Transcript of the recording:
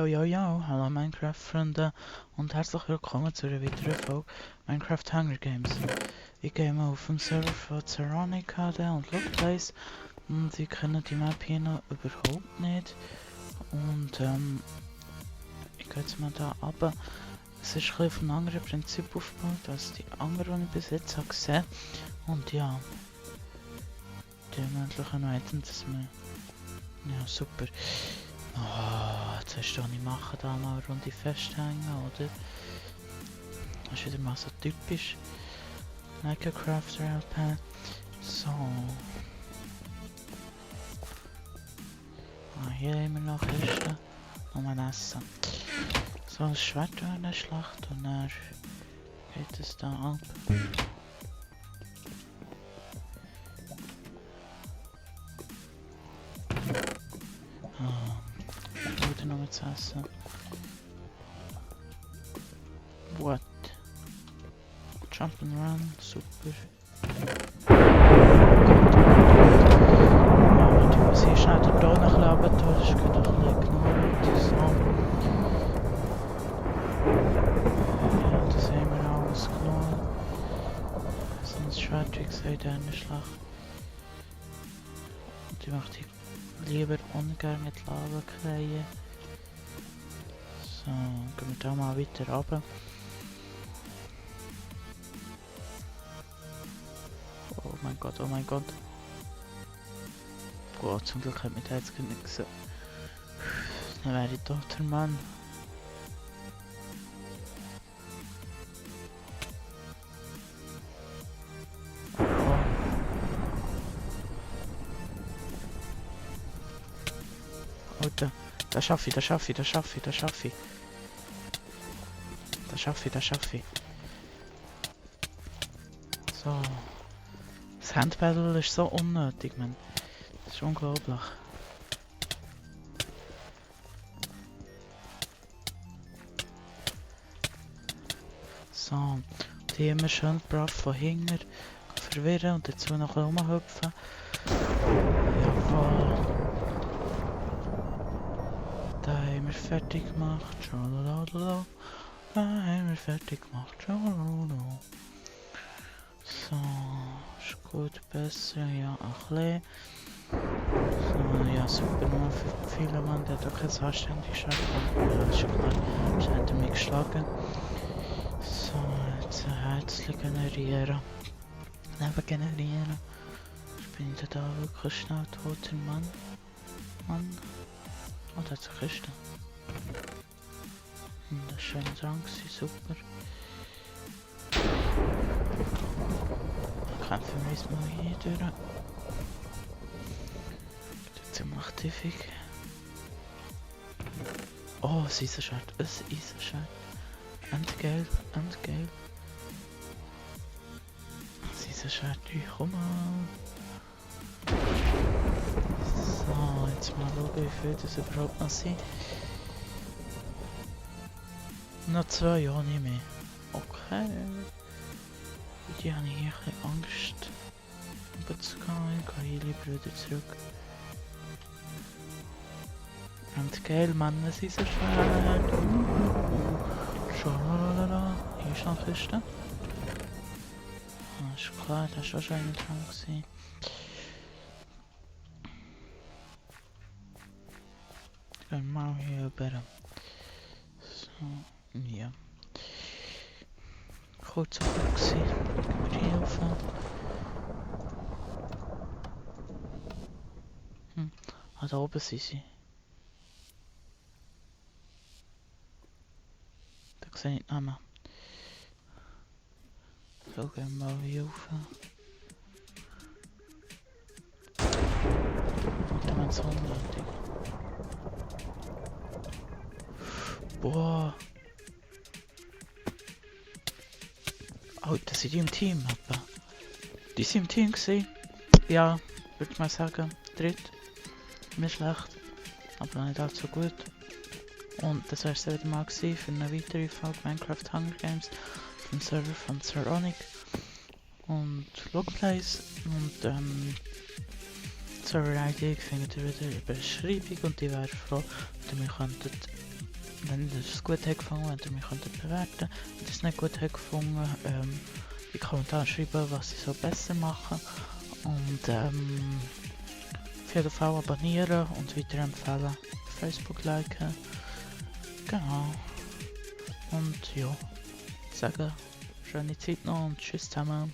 Yo, hallo Minecraft-Freunde und herzlich willkommen zu einer weiteren Folge Minecraft Hunger Games. Ich gehe mal auf dem Server von Zeronic und Lookplace und sie kennen die Map hier noch überhaupt nicht. Und ich gehe jetzt mal da runter. Es ist ein bisschen auf einem anderen Prinzip aufgebaut als die anderen, die ich bis jetzt habe gesehen. Und ja, die möglichen Items, dass wir... Ja, super. Oh, jetzt hast du auch nicht machen, da mal eine Runde festhängen, oder? Das ist wieder mal so typisch. Like a Crafter LP. So. Ah, hier haben wir noch Kisten. Nochmal essen. So, das Schwert in der Schlacht und dann geht es da ab. Noch mit zu essen. What? Jump and run, super. Du musst hier schnell den Ton noch leben, das ist gerade ein bisschen genommen. So. Ja, das haben wir alles genommen. Sonst Schwert, wie gesagt, in der Schlacht. Und ich möchte lieber ungern mit Lava kleien. So, gehen wir da mal weiter runter. Oh mein Gott, oh mein Gott. Boah, zum Glück hat mich da jetzt nicht gesehen. Dann wäre ich toter Mann. Oh. Alter, das schaffe ich. Das schaffe ich. So. Das Handbattle ist so unnötig, man. Das ist unglaublich. So. Die immer schön brav von hinten verwirren und dazu noch rumhüpfen. Jawohl. Da haben wir fertig gemacht. Schalalala. Da haben wir fertig gemacht. Schalalala. So, ist gut, besser, ja, ein bisschen. So, ja, super, nur für viele Mann, der hat auch kein anständiges Schaffen. Ja, ist schon klar, das hat er mich geschlagen. So, jetzt ein Herzchen generieren. Leben generieren. Jetzt bin ich da wirklich schnell toter Mann. Oh, da hat es eine Kiste. Das ist schön dran gewesen, super. Kämpfen wir uns mal hier durch. Das ist ziemlich tiefig. Oh, ein Eisenschwert, Endgeil. Ein Eisenschwert, komm mal. So, jetzt mal schauen, wie viel das überhaupt noch sind. Noch 2, ja, nicht mehr. Okay. Die habe ich hier ein bisschen Angst, runterzugehen. Ich gehe hier lieber wieder zurück. Und geil, Mann, es ist so schwer. Schalalala. Hier ist noch eine Kiste. Ah, ist klar, das war schon eine dran gewesen. Gehen wir mal hier rüber. So, ja. Kurz auf gewesen. Gehen wir hier rauf. Ah, da oben sind sie. Da sehe ich die Namen. So, gehen wir mal hier rauf. Und dann ist es unnötig. Boah. Oh, das sind die im Team, etwa. Die sind im Team gewesen. Ja, würde ich mal sagen. Dritt. Nicht schlecht. Aber nicht allzu gut. Und das war es wieder mal gewesen für eine weitere Folge Minecraft Hunger Games vom Server von Zeronic und Lookplace. Und Server-ID findet ihr wieder in der Beschreibung und ich wäre froh, wenn ihr mir könntet wenn ihr es gut habt gefunden, wenn ihr mich könnt bewerten. Wenn ihr es nicht gut habt gefunden, in die Kommentare schreiben, was ich so besser mache. Und auf jeden Fall abonnieren und weiterempfehlen. Facebook liken. Genau. Und ja, sagen schöne Zeit noch und tschüss zusammen.